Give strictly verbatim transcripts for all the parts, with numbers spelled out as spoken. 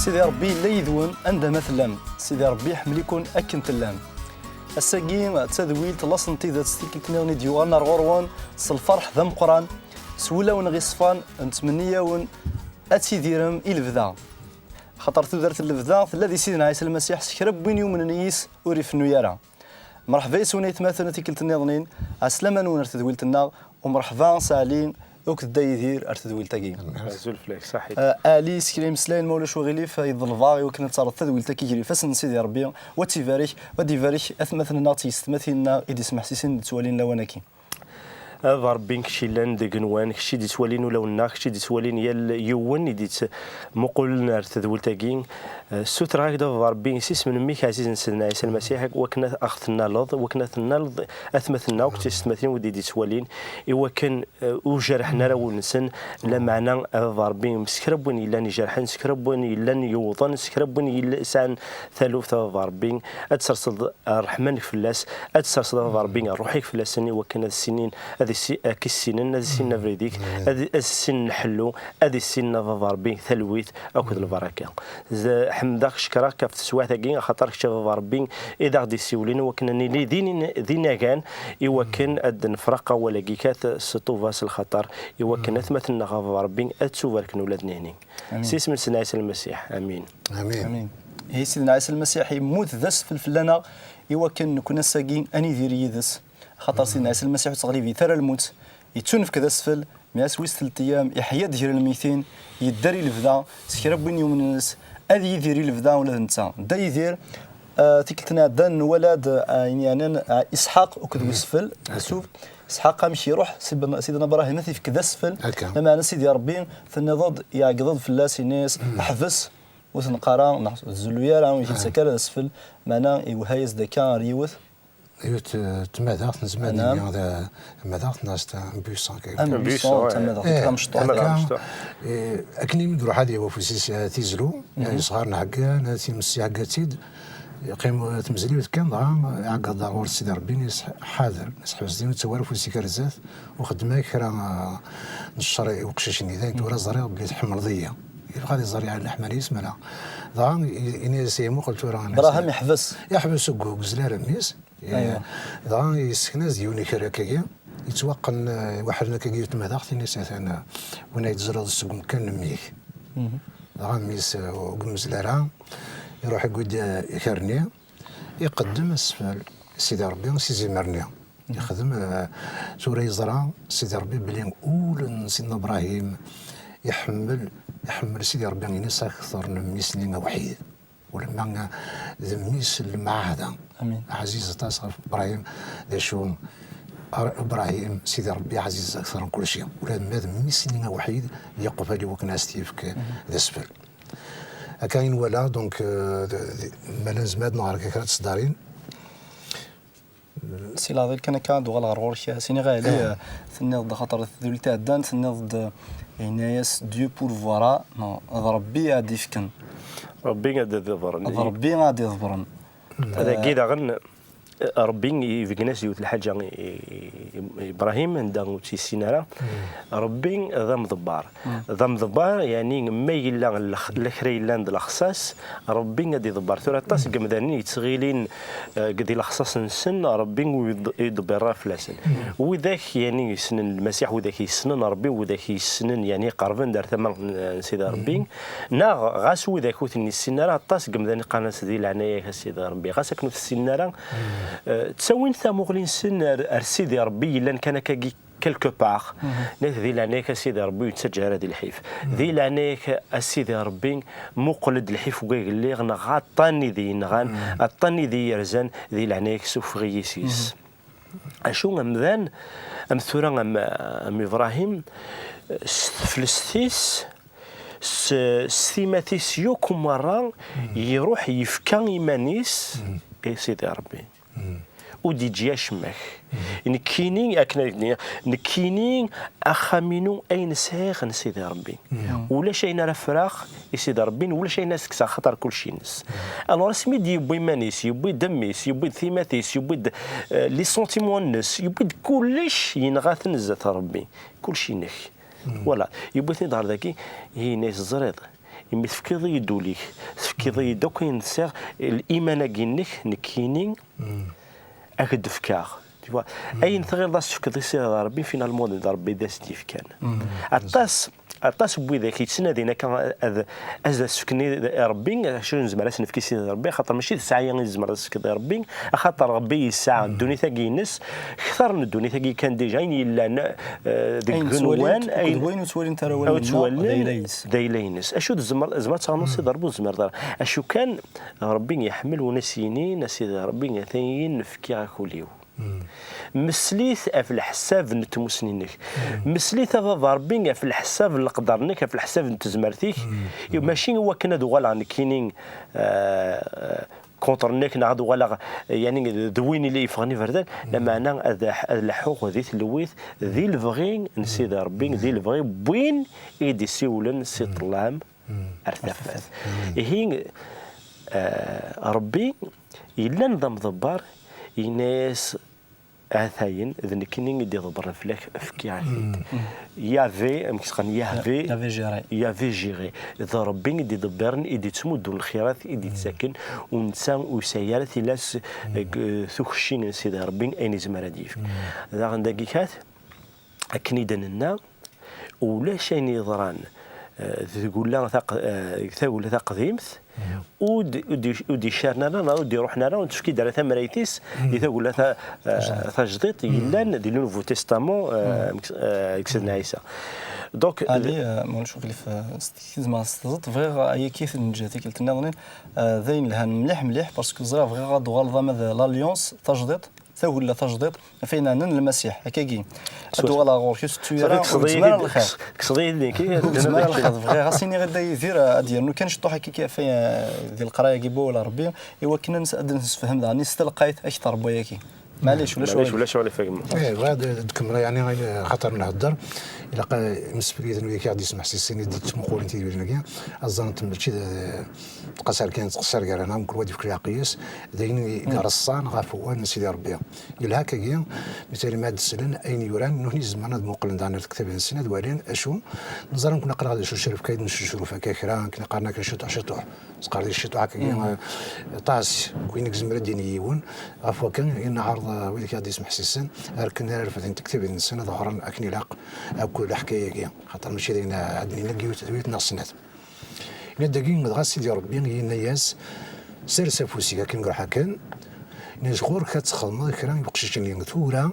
Sidi Ṛebbi yella yid-wen anda ma tellam. Sidi Ṛebbi iḥemmel-iken akken tellam. Ass-agi d tadwilt, laṣ n tidet, tikkelt nniḍen i d-yuɣalen ar ɣur-wen s lferḥ d ameqqran, s wulawen ɣ iṣfan, nettmenni-yawen ad tidirem i lebda. Axaṭer tudert n lebda tella di Sidna Ɛisa Lmasiḥ, s kra n win yumnen yis ur ifennu ara. Mreḥba yes-wen aytmaten a tikkelt nniḍen-in, ɛeslama-nwen ar tedwilt-nneɣ, u mreḥba s Ɛli akked Dda Yidir ar tedwilt-agi. Azul fell-ak, ṣaḥit. Eh, Ɛli, s kra imeslayen, ma ulac uɣilif, ay ḍelbeɣ i wakken ad terreḍ tadwilt-agi gar ifassen n Sidi Ṛebbi, u ad tt-ibarek, u ad ibarek atmaten-nneɣ d tyessetmatin-nneɣ i d-ismeḥsisen d-ttwalin lawan-agi. A Baba Ṛebbi, kečč yellan deg igenwan, kečč i d-ittwalin ulawen-nneɣ, kečč i d-ittwalin yal yiwen i d-ittmuqulen ar tedwilt-agi. Eh, ssutreɣ-ak-d a Baba Ṛebbi, s isem n mmi-k ɛzizen Sidna Ɛisa Lmasiḥ, wakken ad aɣ-tennaleḍ, wakken ad tennaleḍ atmaten-nneɣ akked tyessetmatin wid i d-ittwalin, i wakken, eh, ur jerḥen ara wul-nsen, lameɛna a Baba Ṛebbi, s kra n win yellan ijerḥen, s kra n win yellan yewwḍen, s kra n win yella, sɛan taluft a Baba Ṛebbi, ad tserseḍ ṛṛeḥma-nnek fell-as, ad tserseḍ a Baba Ṛebbi ṛṛuḥ-ik fell-asen i wakken ad ssinen, ad issi-, ad k-issinen, ad ssinen abrid-ik, ad, ad ssinen ḥellu, ad issinen a Baba Ṛebbi talwit akked lbaraka. Z-, ḥemdeɣ-k, cekreɣ-k ɣef teswiɛt-agi, axaṭer kečč a Baba Ṛebbi i d aɣ-d-issiwlen i wakken ad nili d in-, d inagan, i wakken ad d-nefreq awal-agi kat s ṭṭuba s lxaṭer, i wakken atmaten-nneɣ a Baba Ṛebbi ad ttubarken ula d nehni. Amin. S isem n Sidna Ɛisa Lmasiḥ. Amin. Amin. Amin. Ihi Sidna Ɛisa Lmasiḥ yemmut d asfel fell-aneɣ i wakken nekkni ass-agi ad nidir yid-s. Axaṭer Sidna Ɛisa Lmasiḥ ur tt-ɣlibit ara lmut, yettunefk d asfel, mi ass wis telt ayyam, iḥya-d gar lmeytin, yedder i lebda, s kra n win yumnen yes, ad yidir i lebda ula d netta. Dda Yidir, eh, tikkelt-nni iɛeddan nwala-d, eh, ayen yeɛnan, eh, Isḥaq akked wesfel, Yusuf. Isḥaq amek iruḥ, Sidna, Sidna Ibrahim ad t-ifk d asfel, lameɛna Sidi Ṛebbi tenniḍ-d, iɛeggeḍ-d fell-as, yenna-yas, ḥbes, ur t-neqqar ara, neɣ ur t-zelluy ara, ur t-nettak ara d asfel, meɛna iwehha-yas-d akka ar yiwet. Yiwet, eh, tmadaɣt, nezmer ad nini d, eh, tmadaɣt neɣ c'est un buisson, quelque chose. Un buisson, d tmadaɣt, eh, tamecṭuḥt. Akka, eh, akken imi d-iruḥ ad yawi afus-is, eh, tizlu, eh, yesɣar nɛeggan, eh, times iɛegga-tt-id, yeqqim, eh, tmezliwt kan, dɣa iɛeggeḍ ɣur Sidi Ṛebbi, yenna-yas, ḥader, seḥbes din, ur ttawi ara afus-ik ar zdat, ur xeddem ara kra, eh, n ccer i uqcic-nni, dayen tura ẓriɣ belli tḥemmleḍ-iyi. Yebɣa ad iẓer yeɛni leḥmala-is, meɛna. Dɣa i-, yenna-yas, "Ay, muqel tura." Ibrahim yeḥbes. Yeḥbes deg ugezlar mmi-s. Dɣa yessken-as-d yiwen ikerri akkagi, yettwaqqen, eh, waḥlen akkagi i tmadaɣt, yenna-yas, "Atan, eh, win ay teẓriḍ seg umkan n mmi-k." Dɣa mmi-s, eh, ur yemmezl ara, iruḥ yewwi-d, eh, ikerri-nni, iqeddem asfel Sidi Ṛebbi s izimer-nni. Yexdem, eh, tura yeẓra Sidi Ṛebbi belli ul n Sidna Ibrahim iḥemmel, iḥemmel Sidi Ṛebbi-ines akteṛ n mmi-s-nni awḥid. Ulamma d mmi-s n lemɛahda. Amin. Ɛziz aṭas ɣef Ibrahim, d acu, ar-, Ibrahim, Sidi Ṛebbi ɛziz akteṛ n kulci. Ula d ma d mmi-s-nni awḥid, yeqbel i wakken ad as-t-yefk d asfel. Akka i nwala, donc, euh, d-, d-, ma la nezmer ad nɣer kra n tseddarin. Si leɛḍil kan akka, ad uɣaleɣ ɣer ɣur-k. Sini ɣali, eh, tenniḍ-d, axaṭer tadwilt iɛeddan, tenniḍ-d, eh, yenna-yas, "Dieu pourvoira", non, d Ṛebbi i ad-ifken. Ṛebbi ad d-iḍebren. D Ṛebbi ad d-iḍebren. Dagi daɣen, eh, Ṛebbi ibeggen-as yiwet lḥaǧa i, i, i Ibrahim, anda ur tt-yessin ara. Ṛebbi d amḍebber. D amḍebber, yeɛni ma yella lex-, la kra yellan d lexṣaṣ, Ṛebbi ad iḍebber. Tura aṭas n yemdanen yettɣilin, eh, di lexṣaṣ-nsen, Ṛebbi ur iḍ-, iḍebber ara fell-asen. Widak, yeɛni, yessnen Lmasiḥ, widak yessnen Ṛebbi, widak yessnen, yeɛni, iqerben-d ar tama n, n Sidi Ṛebbi, neɣ ɣas widak ur ten-yessinen ara, aṭas n yemdanen qqaren-as, "Di leɛnaya-k a Sidi Ṛebbi." Ɣas akken ur t-ssinen ara, eh, ttawin tamuɣli-nsen ar, ar Sidi Ṛebbi yellan kan akkagi quelque part. Nniɣ, "Di leɛnaya-k a Sidi Ṛebbi, ur yettaǧǧa ara di lḥif. Di leɛnaya-k a Sidi Ṛebbi, muqel-d lḥif n wagelliɣ, neɣ aṭṭan i d-yenɣan, aṭṭan i d-yerzan, di leɛnaya-k sufeɣ-iyi seg-s." Acu amdan, am tura am, am Ibrahim, s teflest-is, s, s timat-is yakk merra, iruḥ yefka iman-is i Sidi Ṛebbi. Ur d-yeǧǧi acemma-k. Nekkini, akken ad ak-d-iniɣ, nekkini axxam-inu ayen sɛiɣ n Sidi Ṛebbi. Ulac ayen ara ffreɣ i Sidi Ṛebbi, ulac ayen ara s-kkseɣ axaṭer kulci-ines. Alors, asmi d-yewwi iman-is, yewwi-d mmi-s, yewwi-d timat-is, yewwi-d, eh, les sentiments-nnes, yewwi-d kullec, yenɣa-ten zdat Ṛebbi. Kulci-inek. Voilà. Yewwi-ten-id ɣer dagi, yenna-yas, "Teẓriḍ, imi tefkiḍ-iyi-d ul-ik, tefkiḍ-iyi-d akk ayen sɛiɣ, liman-agi-inek, nekkini, ad k-d-fkeɣ. Tu vois, ayen tɣileḍ ad s-tefkeḍ i Sidi Ṛebbi, finalement, d Ṛebbi i d as-d-yefkan. Aṭas, aṭas n widak yettnadin akka ad, ad as-fken i Ṛebbi, acu nezmer ad s-nefk i Sidi Ṛebbi, axaṭer mačči d ssɛaya i tzemreḍ ad s-tefkeḍ i Ṛebbi, axaṭer Ṛebbi yesɛa ddunit-agi-ines, kter n ddunit-agi kan déjà, ayen yellan, eh, deg Ayen igenwan, ttwalint, akked ayen wayen ur ttwalint ara ur wallen-nneɣ, d ttwalin, ayla-is. D ayla-ines. Acu tzemreḍ, tzemreḍ ad taɣeḍ Sidi Ṛebbi, ur tzemreḍ ara. Acu kan, Ṛebbi iḥemmel win as-yinin, a Sidi Ṛebbi, atan-in fkiɣ-ak ul-iw. Mmesliyet ɣef leḥsab n tmusni-nnek. Mmesliyet a baba Ṛebbi ɣef leḥsab n leqder-nnek, ɣef leḥsab n tezmert-ik. Mačči i wakken ad uɣaleɣ nekkini, eh, contre-nnek, neɣ ad uɣaleɣ, yani, d win i la yeffɣen iberdan. Lameɛna ad, ad leḥḥuɣ di telwit, di lebɣi n Sidi Ṛebbi, di lebɣi n win i d-isiwlen si ṭṭlam ar tafat. Ihi, eh, Ṛebbi yellan d amḍebber, yenna-yas, Atayen, d nekkini i d-iḍebbren fell-ak, fkiɣ-ak-t-id. Yahvé, amek s-qqaren, Yahvé, Yahvé Jiré. Yahvé Jiré. D Ṛebbi i d-iḍebbren, i d-ittmuddun lxirat, i d-ittaken, u netta ur yesɛi ara tilas deg, eh, tukci n Sidi Ṛebbi, ayen izmer ad yefk. Daɣen dagi kat, akken i d-nenna, ulac ayen yeḍran, eh, d tagella taq-, eh, tagella taqdimt, ur d-, ur d-, ur d-icarren ara, neɣ ur d-iruḥen ara, ur d-tefki ara tamrayt-is di tagella ta-, eh, tajdiṭ yellan di le Nouveau Testament, eh, deg, eh, deg Sidna Ɛisa. Donc, Allez, euh, ma ulac uɣilif, euh, s-, tzemreḍ s-teẓẓeḍ, bɣiɣ, euh, ayagi ad neǧǧ tikkelt nniḍen, euh, d ayen lhan mliḥ mliḥ, parce que ẓriɣ bɣiɣ ad d-tuɣaleḍ ama d l'Alliance tajdiṭ, tagella tajdiṭ, ɣef ayen ɛnan Lmasiḥ, akkagi. Ad uɣaleɣ ɣur-k, ur tettu ara, ur nezmir ara lxir. Kkseḍ-iyi-d nekki. Ur nezmir ara lxir. Bɣiɣ ad s-iniɣ i Dda Yidir, ad d-yernu kan ciṭuḥ akkagi ɣef, eh, di leqraya-agi n wawal n Ṛebbi, i wakken ad nes-, ad d-nessefhem daɣen s telqayt akteṛ n wayagi. Maɛlic, ulac aɣilif. Ulac aɣilif a gma. Eh, bɣiɣ ad, ad kemmleɣ, yeɛni, eh, axaṭer nhedder, ilaq, eh, imsefliden wid i k-aɣ-d-yesmeḥsisen i d-yettmuqulen tidwilin-agi, ad ẓrent mačči d, d qasar kan, d qasar gar-aneɣ, mkul wa ad yefk leɛqel-is, d ayen i ireṣṣan ɣef wawal n Sidi Ṛebbi. Yelha akkagi, mi tali ma ad d-slen ayen yuran, nutni zemren ad muqlen daɣen ar tektabin-nsen, ad walin acu. Neẓra nekkni aql-aɣ d acu, ncref kan, ad neccucruf akka kra, akken i qqaren akka ciṭuḥ ciṭuḥ. Teqqar di ciṭuḥ akkagi, eh, aṭas n wayen i yezmer ad d-yini yiwen, ɣef wakken i neɛreḍ, eh, wid i aɣ-d-yesmeḥsisen, ar akken ara refden tektabin-nsen, ad ɣren akken ilaq akk leḥkaya-agi, xaṭer mačči d ayen ad d-nini deg yiwet, yiwet neɣ snat. Yenna-d dagi, dɣa Sidi Ṛebbi yenna-yas, sers afus-ik akken iruḥ akken, yenna-yas ɣur-k ad txedmeḍ kra i uqcic-nni tura,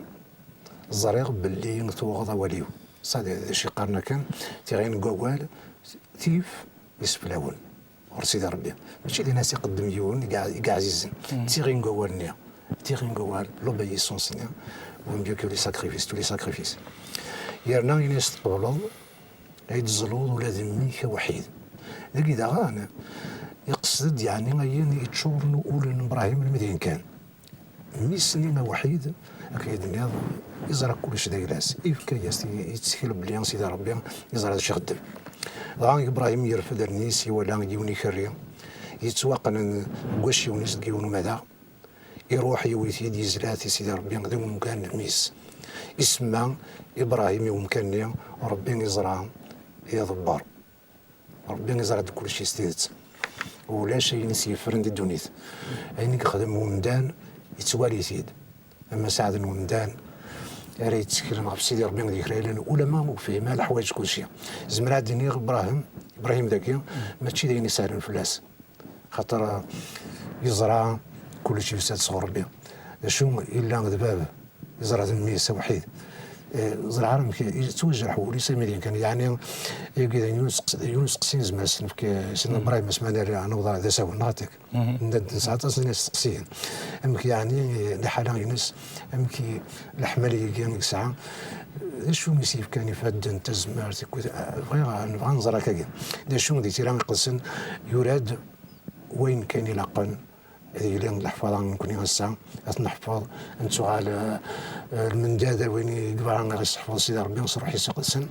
ẓriɣ belli tuɣeḍ awal-iw. Sa d, d acu yeqqaren akken, tiɣin n wawal, tif iseflawen ɣur Sidi Ṛebbi. Mačči d ayen as iqeddem yiwen i yeɛ-, i yeɛzizen. Tiɣin n wawal-nni, tiɣin n wawal, l'obéissance-nni, vaut mieux que les sacrifices, tous les sacrifices. Yerna ini-as tqebleḍ, ay d-tezluḍ ula d mmi-k awḥid. Dagi daɣen, iqsed-d, yeɛni, ayen yeččuren ul n Ibrahim almi d ayen kan. Mmi-s-nni awḥid, akken i d-tenniḍ, iẓra kullec d ayla-s. Ifka-yas, yettkel belli Sidi Ṛebbi iẓra d acu ixeddem. Dɣa Ibrahim yerfed allen-is, iwala yiwen ikerri yettwaqqnen deg wacciwen-is deg yiwen umadaɣ. Iruḥ, yewwi-t-id, yezla-t i Sidi Ṛebbi d umkan n mmi-s. Isemma Ibrahim i umkan-nni, Ṛebbi iẓra, iḍebber. Ṛebbi iẓra-d kullec s tidet. Ulac ayen i s-yeffren di ddunit. Ayen i yexdem umdan, yettwali-t-id. Ama saɛden umdan ara yetteklen ɣef Sidi Ṛebbi di kra yellan, ulamma ur fhimen ara leḥwayeǧ kullci. Zemreɣ ad d-iniɣ Ibrahim, Ibrahim dagi, mačči d ayen isehlen fell-as. Xaṭer, eh, yeẓra kullec yusa-d sɣur Ṛebbi. D acu yella d bab, yeẓra d mmi-s awḥid. Eh, ẓriɣ ara amek yettwajreḥ wul-is armi d ayen kan. Yeɛni, yagi d ayen, yiwen useqs-, yiwen useqsi nezmer ad s-nefk, eh, Sidna Ibrahim asmi ara newweḍ d asawen, neɣ atak. Nna-d nesɛa aṭas n yisteqsiyen. Amek yeɛni, eh, liḥala-ines, amek i, leḥmala-agi i yesɛa, d acu i s-yefkan ifadden, tazmert, akked, eh, bɣiɣ, nebɣa ad nẓer akkagi. D acu di Tira Iqedsen yura-d wayen kan ilaqen Ad yili d leḥfaḍa nekkni ass-a, ad t-neḥfeḍ, ad nettuɣal, eh, eh, lmendad ar win i yebɣa ad ɣ-yesseḥfeḍ Sidi Ṛebbi s Ṛṛuḥ-is Iqedsen,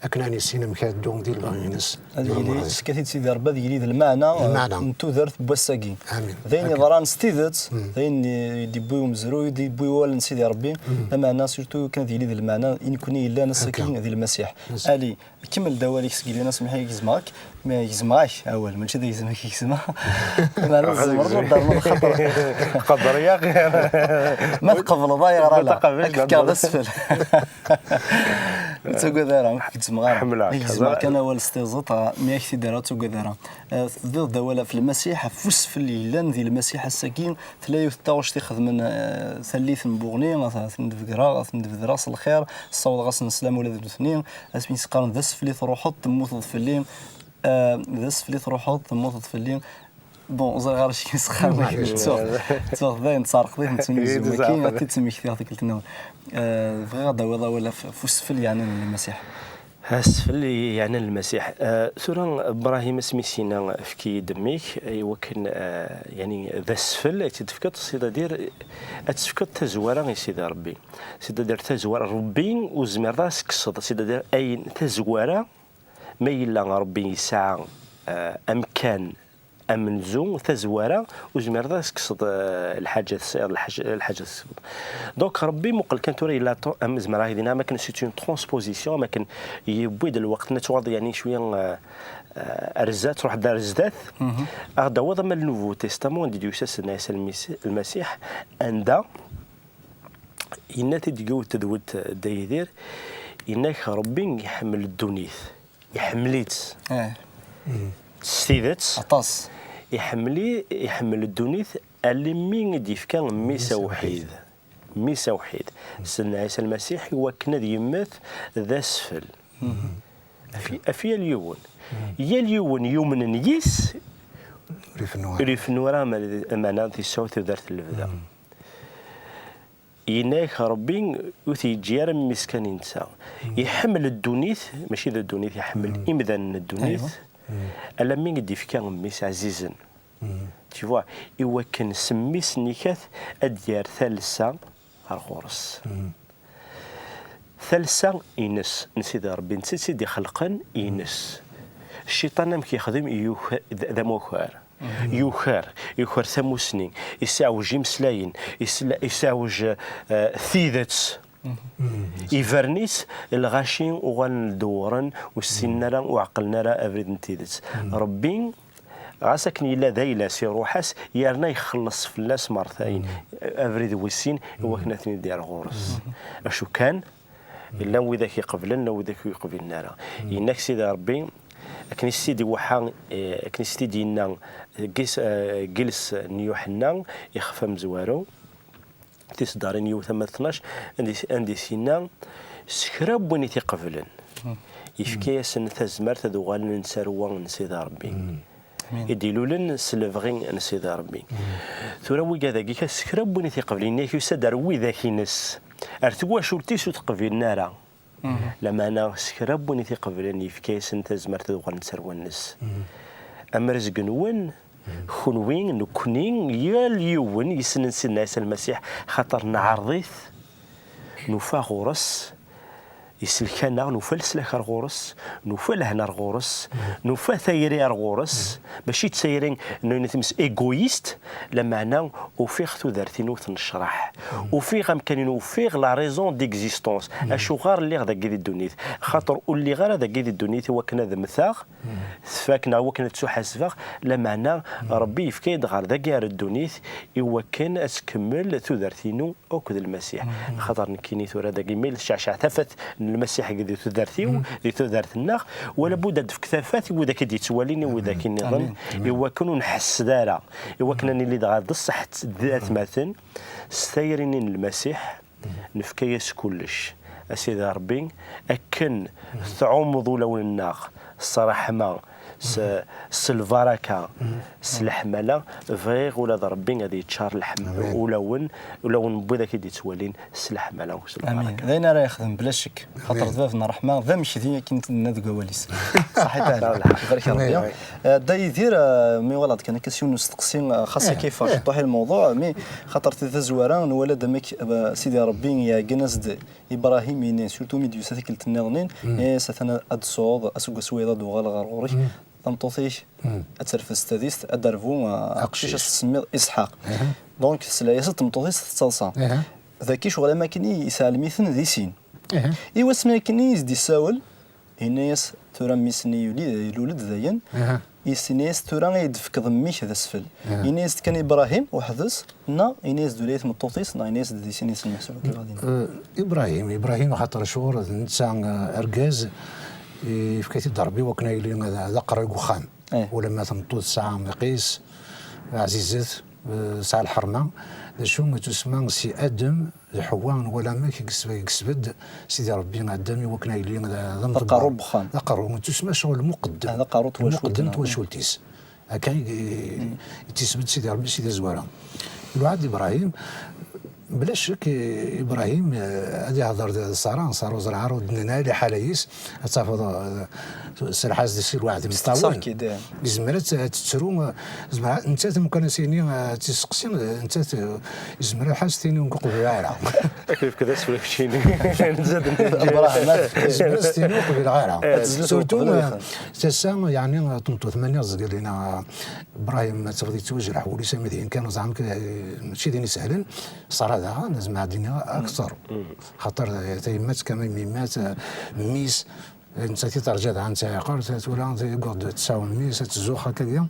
akken ad nissin amek ad neddu di lebɣi-ines. Ad yili, yefka-t-id Sidi Ṛebbi, ad yili d lmeɛna, eh, n tudert n wass-agi. Amin. D ayen yeḍran s tidet, d ayen i d-yewwi umezruy, i d-yewwi wawal n Sidi Ṛebbi, lameɛna surtout akken ad yili d lmeɛna i nekkni yellan ass-agi di Lmasiḥ. Ali, kemmel-d awal-ik seg yelli-nni, semmeḥ-iyi gezmeɣ-ak, ma gezmeɣ-ak awal, mačči d gezmeɣ-ak i gezmeɣ. Meɛna tzemreḍ ad d-ternuḍ xaṭer. Qadriya. Ma tqebleḍ ayɣer ala, ad k-fkeɣ d asfel. Ur ttagad ara, ur k-gezzmeɣ ara. Ḥemmleɣ-k. Gezmeɣ kan awal s tiẓeṭ, mi ak-t-id-rreɣ, ur ttagad ara. Eh, teddiḍ-d awal ɣef Lmasiḥ, ɣef usfel yellan di Lmasiḥ ass-agi, tella yiwet n taɣect ixedmen, eh, tallit n Buɣni, ad ten-id-bedreɣ, ad ten-id-bedreɣ s lxir, ssawḍeɣ-asen sslam ula d nutni, asmi s-qqaren: "D asfel i truḥeḍ, temmuteḍ fell-i, eh, d asfel i truḥeḍ, temmuteḍ fell-i." Bon, ẓriɣ ara k-yesxerben, ttuɣ, ttuɣ dayen tesɛerqeḍ-it, nettunezzu waki, ad t-id-temmektiɣ tikkelt-nniḍen. Eh, bɣiɣ ad d-tawiḍ awal ɣef, ɣef usfel yeɛnan Lmasiḥ. Asfel yeɛnan Lmasiḥ. Eh, tura, Ibrahim, asmi s-yenna: "Efk-iyi-d mmi-k", i wakken, eh, yeɛni d asfel i tt-id-tefkeḍ, c'est-à-dire ad tefkeḍ tazwara i Sidi Ṛebbi. C'est-à-dire tazwara, Ṛebbi ur tezmireḍ ara ad s-tekkseḍ, c'est-à-dire ayen, tazwara, ma yella Ṛebbi yesɛa, eh, amkan amenzu, tazwara, ur tezmireḍ ad tekkseḍ, eh, lḥaǧa tesɛiḍ, lḥaǧa, lḥaǧa tesɛiḍ. Donc, Ṛebbi muqel kan tura yella to-, am, zemreɣ ad ak-d-iniɣ am akken c'est une transposition, am akken yewwi-d lweqt, nettuɣaḍ, yeɛni, cwiya, eh, eh, ar zdat, truḥ-d ar zdat. Ad ɣ-d-tawiḍ ama le Nouveau Testament, anda i d-yusa Sidna Ɛisa Lmasi-, Lmasiḥ, anda yenna-t-id deg yiwet tedwilt, Dda Yidir, yenna-k Ṛebbi iḥemmel ddunit. Iḥemmel-itt. Eh. S tidet. Aṭas. Iḥemmel-, iḥemmel ddunit almi i d-yefka mmi-s awḥid. Mmi-s awḥid. Sidna Ɛisa Lmasiḥ i wakken ad yemmet d asfel. Af, af yal yiwen. Yal yiwen yumnen yis, ur ifennu ara. Ur ifennu ara, ama-, ameɛna di sɛu tudert n lebda. Yenna-yak Ṛebbi ur t-yeǧǧi ara mmi-s kan i netta. Iḥemmel ddunit, mačči d ddunit, iḥemmel imdanen n ddunit, alammi i d-ifka mmi-s ɛzizen. Tu vois, i wakken s mmi-s n ikat ad d-yerr talsa ar ɣur-s. Talsa ines, n Sidi Ṛebbi, netta i tt-id-ixelqen, ines. Cciṭan amek yexdem, yuka-, d, d amakar. Yuker, yuker tamusni, yesseɛwej imeslayen, yesla-, yesseɛwej, eh, tidet. Ibern-is, lɣaci uɣalen dewwren, ur ssinen ara, ur ɛeqlen ara abrid n tidet. Ṛebbi, ɣas akken yella d ayla si ṛṛuḥ-as, yerna ixelleṣ fell-as mertayen, abrid wis sin, i wakken ad ten-id-yerr ɣur-s. Acu kan, llan widak iqeblen, llan widak ur iqbilen ara. Yenna-k Sidi Ṛebbi, akken i s-t-id-iweḥḥa, eh, akken i s-t-id-yenna, eh, deg is-, eh, deg yiles n Yuḥenna, ixef amezwaru, tiseddarin yiwet ama d tnac, anda i s-, anda i s-yenna, s kra n win i t-iqeblen, yefka-yasen tazmert ad uɣalen d tarwa n Sidi Ṛebbi. I d-ilulen s lebɣi n Sidi Ṛebbi. Tura wigad-agi, s kra n win i t-iqeblen, yenna-k yusa-d ar widak-ines, ar twacult-is ur t-qbilen ara. Lameɛna s kra n win i t-iqeblen, yefka-yasen tazmert ad uɣalen d tarwa-nnes. Am rrezg-nwen, kenwi, nekkni, yal yiwen yessnen Sidna Ɛisa Lmasiḥ, xaṭer neɛreḍ-it, nufa ɣur-s, isellek-aneɣ, nufa leslak ar ɣur-s, nufa lehna ar ɣur-s, nufa tayri ar ɣur-s, mačči d tayri n ayen times égoïste, lameɛna ufiɣ tudert-inu tennecraḥ, ufiɣ amkan-inu, ufiɣ la raison d'existence, acuɣer lliɣ dagi di ddunit, xaṭer ur lliɣ ara dagi di ddunit i wakken ad mmteɣ, tfak, neɣ i wakken ad ttuḥasbeɣ, lameɛna Ṛebbi yefka-yi-d ɣer dagi ar ddunit i wakken ad tkemmel tudert-inu akked Lmasiḥ. Xaṭer nekkini tura dagi, mi yella tecceɛceɛ tafat n Lmasiḥ di tudert-iw, di tudert-nneɣ, wala bud ad d-tefk tafat i widak i d-yettwalin, i widak nniḍen, i wakken ur nḥessed ara, i wakken ad nili dɣa d ṣṣeḥ d atmaten, s tayri-nni n Lmasiḥ, nefka-yas kullec. A Sidi Ṛebbi, akken tɛummeḍ ulawen-nneɣ, s ṛṛeḥma, s, s lbaraka, s leḥmala, bɣiɣ ula d Ṛebbi ad yeččar leḥm-, ulawen, ulawen n wid akk i d-yettwalin s leḥmala, s lbaraka. Amin. D ayen ara yexdem, bla ccek. Xaṭer d bab n ṛṛeḥma, d amekdi akken i d-nenna deg wawal-is. Ṣaḥit ɛla. Barek Ṛebbi. Dda Yidir, eh, mi walaɣ-d kan akka s yiwen n usteqsi, eh, xas akka yeffeɣ ciṭuḥ i lmewḍuɛ, mi xaṭer tazwara nwala-d amek, eh, Sidi Ṛebbi iɛeggen-as-d Ibrahim, ini, surtout mi d-yusa tikkelt nniḍen, ini-as atan ad d-tesɛuḍ aseggas waya ad d-uɣaleɣ ɣer ɣur-k, tameṭṭut-ik ad terfed s tadist, ad d-terbu, ah, aqcic ad s-tsemmiḍ Isḥaq. Donc tesla-yas-d tmeṭṭut-is tettaḍsa. Dagi ccɣel am akken i yesɛelm-iten di sin. I wasmi akken i s-d-issawel, yenna-yas, tura mmi-s-nni yuli, ilul-d dayen, yenna-yas, tura i yi-d-tefkeḍ mmi-k d asfel. Yenna-yas-d kan Ibrahim weḥd-s, neɣ yenna-yas-d ula i tmeṭṭut-is, neɣ yenna-yas-d di sin-isen meḥsub akka ɣadin? Eh, Ibrahim, Ibrahim axaṭer ccɣel d netta, eh, argaz, eh, yefka-t-id Ṛebbi wakken ad yili d, d aqerruy deg uxxam. Ulamma tameṭṭut tesɛa amḍiq-is, ɛzizet, eh, tesɛa lḥerma. D acu, tusemma si Adem d Ḥewwa, nwala amek i yesbe-, i yesbedd Sidi Ṛebbi Adem i wakken ad yili d, d amḍegger. D aqerru n wexxam. D aqerru, tusemma ccɣel lmuqeddem. Ah, d aqerru n twacult, lmuqeddem n twacult-is. Akka i, i, i t-isbedd Sidi Ṛebbi si tazwara. Lweɛd Ibrahim, bla ccek, i-, Ibrahim, eh, ad ihder d, d Ṣara, Ṣara ur ẓriɣ ara, ur d-nenna ara liḥala-is, ad tafeḍ, eh, s lḥaz d si lweɛd imeṭṭawen. Yezmer ad t-, ad tettru, eh, yezmer ad, nettat, mkan as-yini, eh, ad tt-isteqsi, eh, nettat, eh, yezmer ad ḥaz tini ur qbileɣ ara. Ad k-yefk d asefru keččini. Yezmer ad s-tini ur qbileɣ ara. Surtout, eh, tasa, yeɛni, eh, tmeṭṭut, ma nniɣ zgelina, eh, Ibrahim, ma tebɣiḍ yettwajreḥ wul-is am d ayen kan, ẓeɛma, eh, mačči d ayen isehlen. Ṣara daɣen, nezmer ad d-iniɣ akteṛ. Xaṭer, eh, tayemmat, kama yemma-s, eh, mmi-s, eh, nettat i terǧa daɣen ttɛiqert, twala, tewweḍ-d tesɛa mmi-s, ad tzuxx akkagi,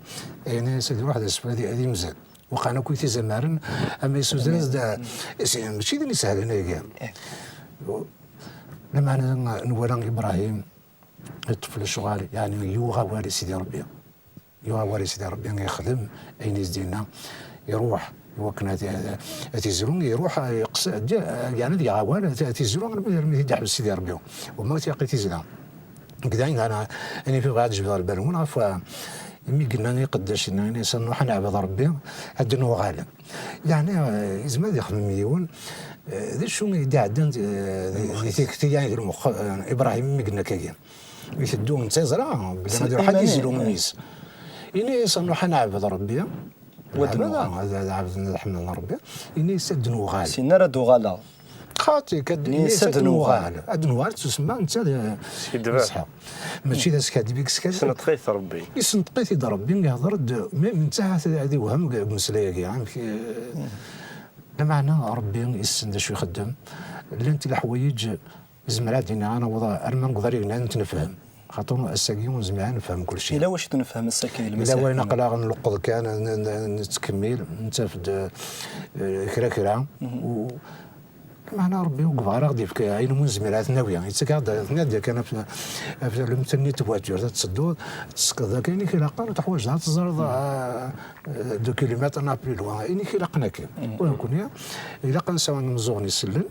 yenna-yas ad iruḥ d asefru ad, ad imzel. Waqan akk i t-izamaren, ama yessuter-as-d, eh, mačči d ayen isehlen ayagi. Lameɛna nwala Ibrahim, yeṭṭef lecɣal, yeɛni yuɣ awal i Sidi Ṛebbi. Yuɣ awal i Sidi Ṛebbi, yexdem ayen i s-d-yenna, iruḥ i wakken ad, ad, ad izru, iruḥ, yeqs-, yeɛni ad yaɣ awal, ad, ad izru armi, armi t-id-iḥbes Sidi Ṛebbi. Uma ur t-yaqi tizla. Deg dayen, ana, ayen i bɣiɣ ad jebdeɣ lbal-nwen ɣef, eh, imi yenna iqeddacen, yenna-yasen, "Nruḥ ad neɛbed Ṛebbi, ad d-nuɣal." Yeɛni, eh, yezmer ad yexdem yiwen, eh, d acu i d-iɛeddan, eh, di, di tikti-ya i d lmux-, eh, Ibrahim mi yenna akkagi. Iteddu netta yeẓra belli ad iruḥ ad izlu mmi-s. Ini-as, "Nruḥ ad neɛbed Ṛebbi." Ad, ad ɛebden, ad ḥemden Ṛebbi. Ini-as, "Ad d-nuɣal." Sin ara d-uɣaleɣ. Xaṭi, kad-, ini-as, "Ad d-nuɣal." Ad d-nuɣal, tusemma netta d, Isḥaq. Mačči d askadeb i yeskaden. Isneṭq-it Ṛebbi. Isneṭq-it-id Ṛebbi, ihder-d, mi, netta ad, ad iwhem deg, deg umeslay-agi, amek, eh, lameɛna Ṛebbi yessen d acu ixeddem. Llant leḥwayeǧ Zemreɣ ad d-iniɣ ad naweḍ arma deg uḍar yegnan ad t-nefhem. Xaṭer ass-agi ur nezmir ad nefhem kulci. Yella wacu ur nefhem ass-agi, yella wayen aql-aɣ nleqqeḍ kan, n-, n-, nettkemmil, nettaf-d, eh, kra kra. U-, meɛna Ṛebbi ur yebɣi ara ad ɣ-d-yefk ayen ur nezmir ad t-nawi. Yettak-aɣ-d, tenniḍ-d yakan ɣef, ɣef lemtel-nni n twaturt, ad tettedduḍ, ad tessekkeḍ akken i k-ilaqen, ur teḥwaǧeḍ ad teẓreḍ, ah, deux kilomètres neɣ plus loin, ayen i k-ilaqen akken. Ula d nekkni, ilaq ad nesɛu imeẓẓuɣen isellen,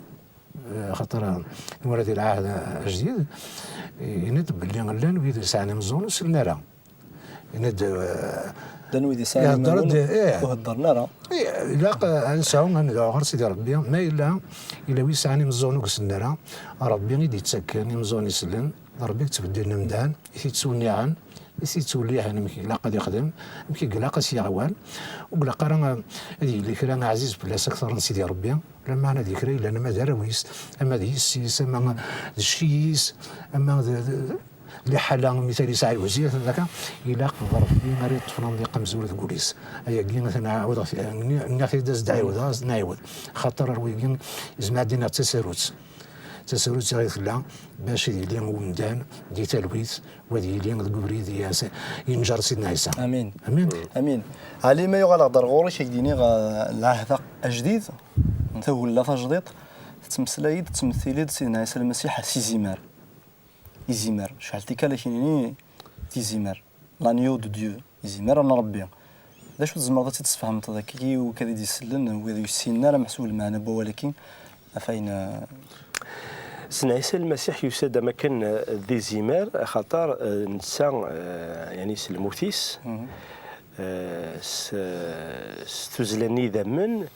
Eh, xaṭer, eh, nwala di lɛahd ajdid, eh, yenna-d belli llan wid yesɛan imeẓẓuɣen ur sellen ara. Yenna-d, eh, llan wid yesɛan ihedder-d, imeẓẓuɣen, eh, ur heddren ara. Eh, ilaq, eh, ad nesɛu, ad nedɛu ɣer Sidi Ṛebbi, ma yella, yella wid yesɛan imeẓẓuɣen ur sellen ara, Ṛebbi i d-yettakken imeẓẓuɣen isellen, d Ṛebbi i yettbeddilen amdan, i t-yettwenniɛen, i t-yettwelliḥen amek ilaq ad ixdem, amek i ilaq ad s-yaɣ awal. Ur ilaq ara, eh, ad yili kra ɛziz fell-as akteṛ n Sidi Ṛebbi. Lameɛna d kra yellan ama d arraw-is, ama d yessi-s, ama d cci-s, ama d, d, d liḥala, mital yesɛa iwzir, akka, ilaq d Ṛebbi ara yeṭṭfen amḍiq amezwaru deg wul-is. Ayagi, atan ɛawdeɣ, nni-, nniɣ-t-id ad s-d-ɛiwdeɣ, ad s-d-nɛiwed. Xaṭer ar wigi, yezmer ad d-iniɣ d tasarut. D tasarut i ɣ-tella, bac ad yili umdan di talwit, u ad yili deg ubrid i as-, yenǧer Sidna Ɛisa. Amin. Amin. Amin. Ɛli, ma yuɣal-aɣ-d ar ɣur-k, ad k-d-iniɣ, eh, lɛahd ajdid, tagella tajdiṭ, tettmeslay-d, tettmetil-d Sidna Ɛisa Lmasiḥ s izimer. Izimer. Cɛel tikkal ad k-nini tizimer. L'agneau de Dieu. Izimer n Ṛebbi. D acu tzemreḍ ad tt-id-tesfehmeḍ dagi i wid i d-isellen, wid ur yessinen ara meḥsub lmeɛna n wawal-agi, ɣef ayen, eh, Sidna Ɛisa Lmasiḥ yusa-d am akken, eh, d izimer, axaṭer, eh, netta, eh, yani s lmut-is, eh, s, s tuzzla n yidammen,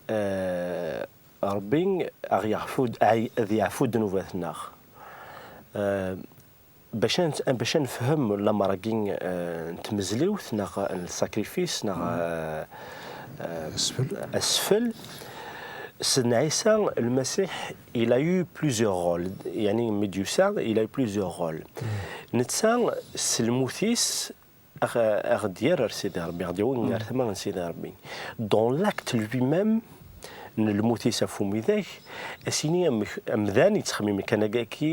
eh, Ṛebbi aɣ-yeɛfu, aɣ-, ad yeɛfu ddnubat-nneɣ. Eh, bac ad, bac ad nefhem lamer-agi, eh, n tmezliwt neɣ n lsakrifis neɣ, eh, eh, asfel. Sidna Ɛisa Lmasiḥ, il a eu plusieurs rôles. Yani, mi d-yusa, il a eu plusieurs rôles. Netta, s lmut-is, aɣ-, aɣ-d-yerr ar Sidi Ṛebbi, aɣ-d-yawi ar tama n Sidi Ṛebbi. Dans l'acte lui-même, n lmut-is ɣef umidag, ad s-yini amek amdan yettxemmim kan akka,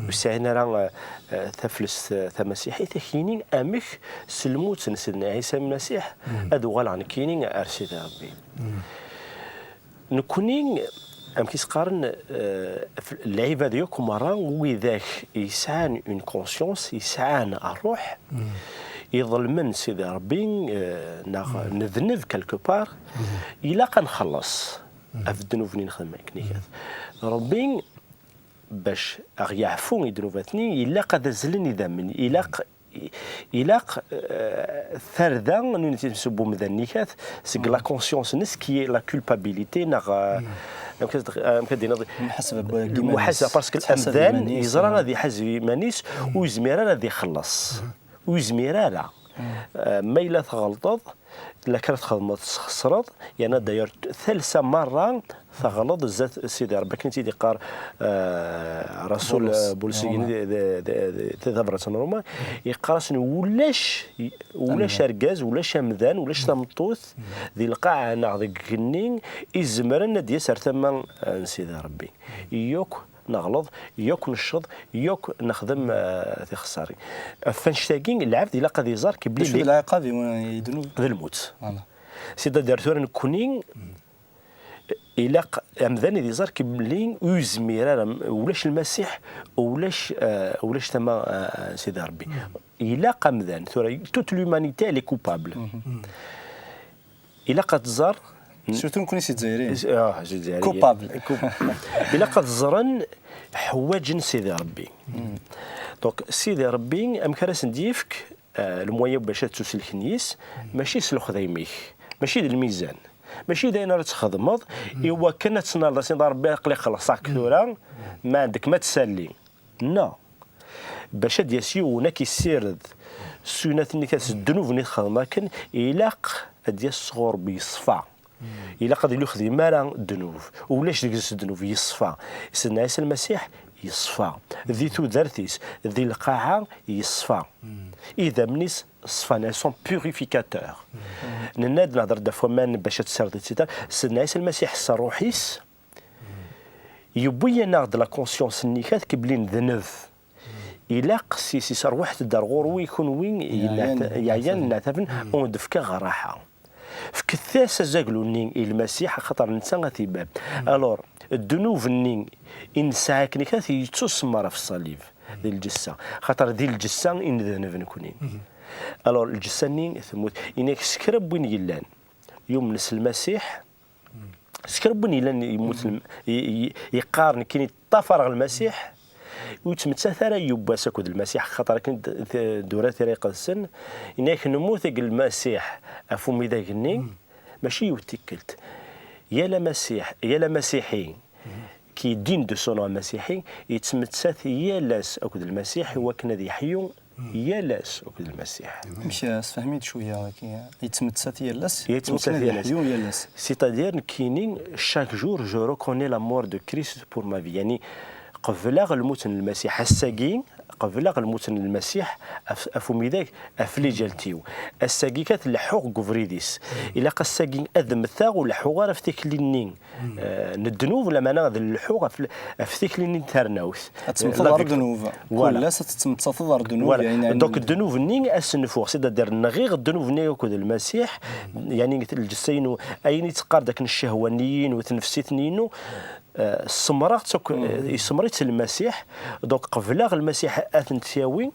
ur sɛin ara, eh, eh, taflest, eh, tamasiḥit, ad k-yini amek s lmut n Sidna Ɛisa Lmasiḥ ad uɣaleɣ nekkini ar Sidi Ṛebbi. Nekkni, amek i s-qqaren, eh, f-, lɛibad yakk merra, widak yesɛan une conscience, yesɛan ṛṛuḥ, iḍelmen Sidi Ṛebbi, eh, neɣ nedneb quelque part, ilaq ad nxelleṣ ɣef ddnub-nni nexdem akken igat. Ṛebbi, bac aɣ-yeɛfu i ddnubat-nni, ilaq ad azzlen idammen, ilaq, ilaq, eh, tarda n uniti s umdan-nni kat, seg la conscience-nnes, qui est la culpabilité, neɣ, eh, amek ad, amek ad d-tiniḍ? Lmuḥasaba n yiman-is. Lmuḥasaba, parce que amdan yeẓra ad iḥaseb iman-is, ur yezmir ara ad ixelleṣ. Ur yezmir ara. Eh, ma yella tɣelṭeḍ, la kan txedmeḍ tesxesreḍ, yerna d'ailleurs talsa merra teɣleḍ zdat Sidi Ṛebbi, akken i tt-id-iqqar, eh, Rasul, Bulus. Eh, Bulus, di, di, di, di tabrat n Ṛuma, yeqqar-asen ulac, ulac argaz, ulac amdan, ulac tameṭṭut di lqaɛa neɣ deg igenni izemren ad d-yas ar tama, eh, n Sidi Ṛebbi. Yakk neɣleḍ, yakk necceḍ, yakk nexdem, eh, tixeṣṣarin. Ɣef wannect-agi, lɛebd ilaq ad iẓer kibli d lɛiqab i, i ddnub. D lmut. Voilà. C'est-à-dire tura nekkni, ilaq amdan ad iẓer kibli ur yezmir ara, ulac Lmasiḥ, ulac, eh, ulac tama, eh, Sidi Ṛebbi. Ilaq amdan, tura, toute l'humanité, elle est coupable. Ilaq ad tẓer. Surtout nekkni si Lezzayer. Ah, si Lezzayer. Coupable. Coup-, ilaq ad ẓren ḥwaǧen Sidi Ṛebbi. Donc, Sidi Ṛebbi, amek ara sen-d-yefk, eh, lemwayew bac ad ttuselken yis, mačči s lexdayem-ik, mačči d lmizan, mačči d ayen ara txedmeḍ i wakken ad tnaleḍ, ad tiniḍ, "A Ṛebbi, aql-i xelṣeɣ-k tura, ma ɛendek ma tsalli." Non. Bac ad d-yas yiwen ad k-issired ssunat-nni, s ddnub-nni txedmeḍ akken, ilaq ad d-yas sɣur Ṛebbi yeṣfa. Ilaq ad ur yexdim ara ddnub. Ulac deg-s ddnub, yeṣfa. Sidna Ɛisa Lmasiḥ yeṣfa. Di tudert-is, di lqaɛa, yeṣfa. Idammen-is ṣfan, elles sont purificateurs. Nenna-d, nehder-d ɣef waman bac ad tessirdeḍ, et cetera. Sidna Ɛisa Lmasiḥ s ṛṛuḥ-is, yewwi-yaneɣ-d la conscience-nni kat kibli nedneb. Ilaq s, s, s ṛwaḥet-d ar ɣur-wi kunwi yeɛyan, yeɛyan, neɛtaben, ur d-fkeɣ ṛṛaḥa. Fket-as azaglu-nni i Lmasiḥ, axaṭer netta ad t-ibab. Alors, ddnub-nni i nesɛa akken kat yettusemmer ɣef ṣṣalib, di lǧessa. Axaṭer di lǧessa i nedneb nekni. Alors, lǧessa-nni temmut. Ini-ak s kra n win yellan yumnen s Lmasiḥ, s kra n win yellan yemmut lem-, i, i, yeqqar nekkini ṭṭafareɣ Lmasiḥ, ur yettmettat ara yiwwas akked Lmasiḥ, axaṭer akken d-, d-, d-ura Tira Iqedsen, ini-ak nemmut akked Lmasiḥ ɣef umidag-nni, mačči yiwet tikkelt. Yal amasiḥ, yal amasiḥi qui dit de son nom amasiḥi, yettmettat yal ass akked Lmasiḥ i wakken ad yeḥyu yal ass akked Lmasiḥ. Amek, eh, sefhem-iyi-d cwiya, wagi, yettmettat yal ass, yettmettat yal ass. Yeḥyu yal ass. C'est-à-dire, nekkini, chaque jour, je reconnais la mort de Christ pour ma vie. Yani, qebleɣ lmut n Lmasiḥ. Ass-agi, qebleɣ lmut n Lmasiḥ af, af umidag, af liǧalt-iw. Ass-agi kan leḥḥuɣ deg ubrid-is. Ilaq ass-agi ad mmteɣ, ur leḥḥuɣ ara af tikli-nni eh, n ddnub, lameɛna ad lḥuɣ ɣef, ɣef tikli-nni n tarnawt. Ad temmteḍ ɣer ddnub. Voilà. Kul ass ad tettmettateḍ ɣer ddnub. Voilà. Donc, ddnub-nni ad s-nfuɣ, c'est-à-dire nɣiɣ ddnub-nni akked Lmasiḥ, yani lǧessa-inu, ayen i teqqar d akken ccehwa-nni-inu, tnefsit-nni-inu, Ssemreɣ-tt akk, yessemr-itt Lmasiḥ, donc qebleɣ Lmasiḥ ad tent-yawi,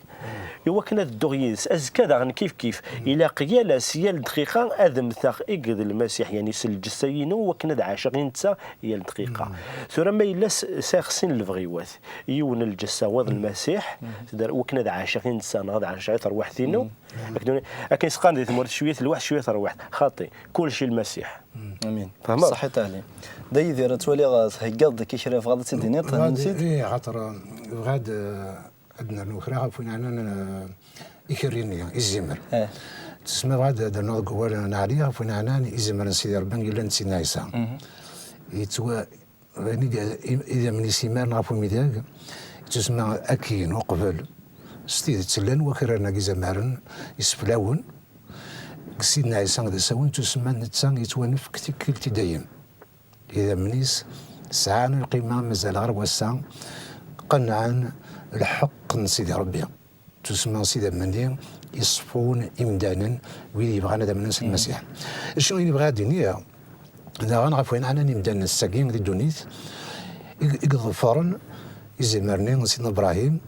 i wakken ad dduɣ yid-s. Azekka daɣen kif kif, ilaq yal ass, yal dqiqa ad mmteɣ akked Lmasiḥ, yani s lǧessa-inu, wakken ad ɛaceɣ i netta yal dqiqa. Tura ma yella s-, sɛiɣ sin n lebɣiwat, yiwen n lǧessa, wayeḍ n Lmasiḥ, wakken ad ɛaceɣ i netta neɣ ad ɛaceɣ i terwiḥt-inu. Akken, akken i s-qqaren di tmurt, cwiya lweḥc, cwiya terwiḥt. Xaṭi, kullec i Lmasiḥ. Amin. Tfehmeḍ? Ṣaḥit a Ɛli. Da Yidir, ttwaliɣ, eh, theggaḍ-d akka kra, tebɣiḍ ad tt-id-tiniḍ, eh, tanemsit? Ih, xaṭer, eh, bɣiɣ ad, eh, ad nernu kra ɣef win ɛnan, eh, ikerri-nni, izimer. Eh. Tesma bɣiɣ ad d-rnuɣ deg wawal n Ɛli ɣef win ɛnan izimer n Sidi Ṛebbi yellan d Sidna Ɛisa. Yettwa-, Ayen i d-, i-, idammen-is imaren ɣef umidag, yettusemma akin uqbel s tidet llan wakraren-agi izamaren iseflawen deg Sidna Ɛisa d asawen, yettusemma netta yettwanefk tikkelt i dayem. Idammen-is sɛan lqima mazal ɣer wass-a, qennɛen lḥeqq n Sidi Ṛebbi. Tusemma s idammen-nni iṣeffun imdanen, wid yebɣan ad amnen s Lmasiḥ. Acu i nebɣa ad d-iniɣ daɣen ɣef wayen ɛnan imdanen ass-agi di ddunit, i, i iḍefren izimar-nni n Sidna Ibrahim,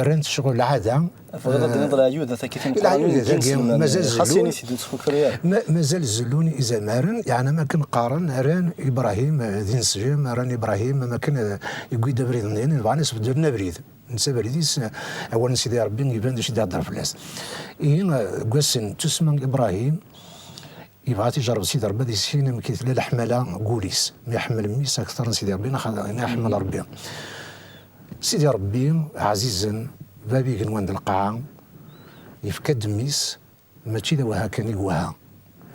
rran-t ccɣel lɛada. Tebɣiḍ ad d-tiniḍ, eh, leɛyudat akka i leɛyudat-agi, mazal xas zellun, ini-t-id ur ttfukri ara. Ma-, mazal zellun izamaren, yeɛni am akken qqaren, rran Ibrahim, eh, d ineslem, rran Ibrahim am akken, eh, yewwi-d abrid-nni, bɣan ad s-beddlen abrid. Netta abrid-is, awal n Sidi Ṛebbi iban d acu i d-ihedder fell-as. Ihi, deg wass n tussma n Ibrahim, yebɣa ad t-ijerreb Sidi Ṛebbi ad yissin amek i tella leḥmala n wul-is. Mi iḥemmel mmi-s akteṛ n Sidi Ṛebbi, neɣ neɣ iḥemmel Ṛebbi. Sidi Ṛebbi, ɛzizen, bab igenwan d lqaɛa, yefka-d mmi-s, mačči d awehha kan i yewehha,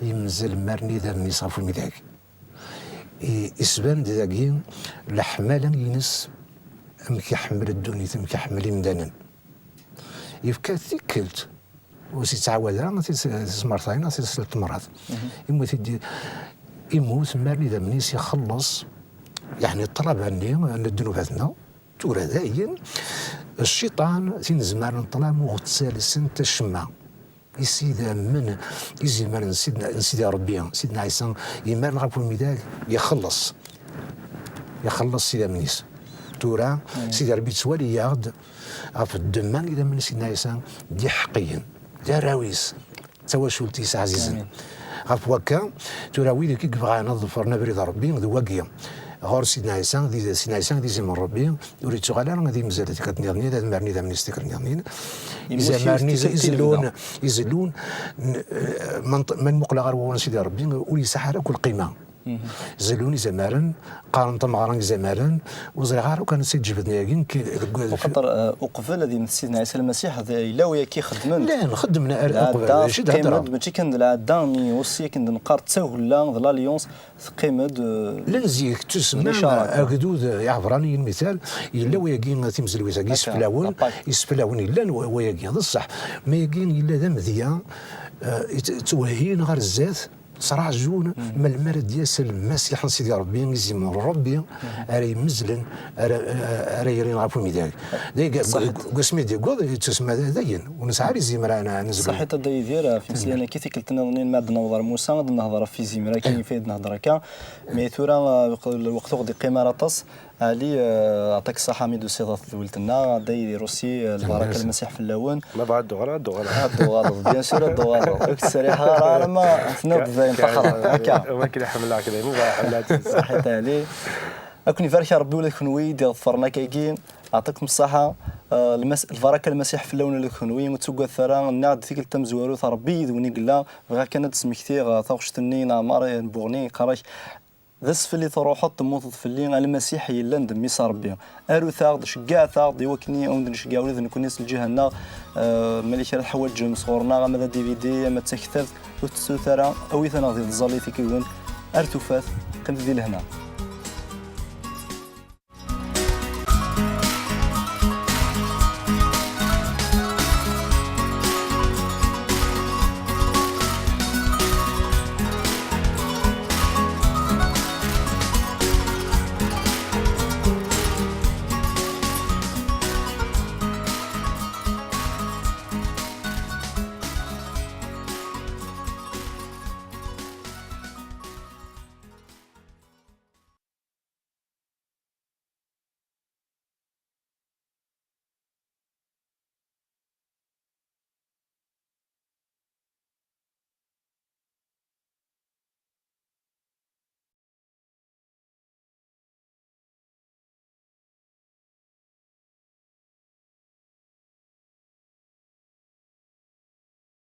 yemzel mmarn idammen-is ɣef umidag. I-, isban-d dagi leḥmala-ines, amek iḥemmel ddunit, amek iḥemmel imdanen. Yefka tikkelt, ur s-yettɛawad ara tis-, tismertayin neɣ tis-, tmerrat. Immut-id, immut, mmarn idammen-is, ixelleṣ, yeɛni ṭṭlaba-nni n ddnubat-nneɣ. Tura dayen, cciṭan, tinezmar n ṭṭlam ur ɣ-ttalsent acemma. Is idammen, izimer n Sidna, n Sidi Ṛebbi, Sidna Ɛisa, yemmaren ɣef umidag, ixelleṣ. Ixelleṣ s idammen-is. Tura, Sidi Ṛebbi yettwali-yaɣ-d ɣef ddemma n idammen n Sidna Ɛisa, d iḥeqqiyen, d arraw-is, d tawacult-is ɛzizen. Ɣef wakka, tura wid i yebɣan ad ḍefren abrid n Ṛebbi, d wagi. Ɣur Sidna Ɛisa, di, Sidna Ɛisa d izimer n Ṛebbi, ur yettuɣal ara ad imzel tikkelt nniḍen, ad maren idammen-is tikkelt nniḍen. Izamaren iz-, izellun, izellun, n-, eh, ma nṭ-, ma nmuqel ɣer wawal n Sidi Ṛebbi, ur yesɛi ara akk lqima. Zellun izamaren, qqaren tameɣra n izamaren, ur ẓriɣ ara akk ansi d-jebden ayagi, nekk deg wa-, Uxaṭer, eh, uqbel ad yemmet Sidna Ɛisa Lmasiḥ, d, yella wayagi ixeddmen. Llan, xeddmen ar-, uqbel, lɛadda d acu i d-hedreɣ? Teqqimeḍ, mačči kan d lɛadda, mi aussi akken d-neqqar d tagella, d l'alliance, teqqim-d, eh, Llan zik, tusemma, agdud iɛebṛaniyen, mital, yella wayagi timzelwit-agi, akka, iseflawen, la Pâque. Iseflawen yellan wa-, wayagi, d ṣṣeḥ. Ma yagi yella d amedya, eh, yet-, ttwehhin ɣer zdat, ttraǧun, melmi ara d-yas Lmasiḥ n Sidi Ṛebbi, izimer Ṛebbi, ara yemmezlen, ara, ara yerrin ɣef umidag. Deg, deg wasmi d-yewweḍ, yettusemma d-, dayen, ur nesɛi ara izimer ad n-, ad nezlu. Ṣaḥit a Dda Yidir, ɣef imeslayen-agi, tikkelt nniḍen ma ad d-naweḍ ɣer Musa, ad nehḍer ɣef izimer-agi, ifa ad nehḍer akka. Mi tura, eh, lweqt ur ɣ-d-iqqim ara aṭas. Ali, eh, aṭak ṣṣaḥa mi d-tusiḍ ɣer tedwilt-nneɣ, a Dda Yidir aussi, eh, lbaraka n Lmasiḥ fell-awen. Ma bɣa ad d-uɣaleɣ, ad d-uɣaleɣ. Ad d-uɣaleḍ, bien sûr ad d-uɣaleḍ. Ur k-ttseriḥeɣ ara alamma tenniḍ-d dayen ṭaxreɣ, akka. Am akken ḥemmleɣ-k dayen, bɣa ḥemmleɣ-k. Ṣaḥit a Ali. Ad ken-ibarek Ṛebbi ula d kenwi i d-iḍefren akkagi. Aṭakum ṣṣaḥa, eh, lmas-, lbaraka n Lmasiḥ fell-awen ula d kenwi. Ur ttuggadet ara, nniɣ-d tikkelt tamezwarut, Ṛebbi yid-wen i yella. Bɣiɣ kan ad d-smektiɣ, eh, taɣect-nni n Ɛmar, eh, n Buɣni, yeqqar-ak, D asfel i truḥeḍ, temmuteḍ fell-i, a Lmasiḥ yellan d Mmi-s n Ṛebbi. Arut-aɣ-d, ceggɛet-aɣ-d, i wakken i awen-d-nceggeɛ ula d nekkni s lǧiha-nneɣ. Eh, ma yella kra teḥwaǧem sɣur-neɣ, ama d D V D, ama d taktabt, ur tettut ara, awit-aneɣ di tẓallit-iw-iwen. Ar tufat, qqimet di lehna.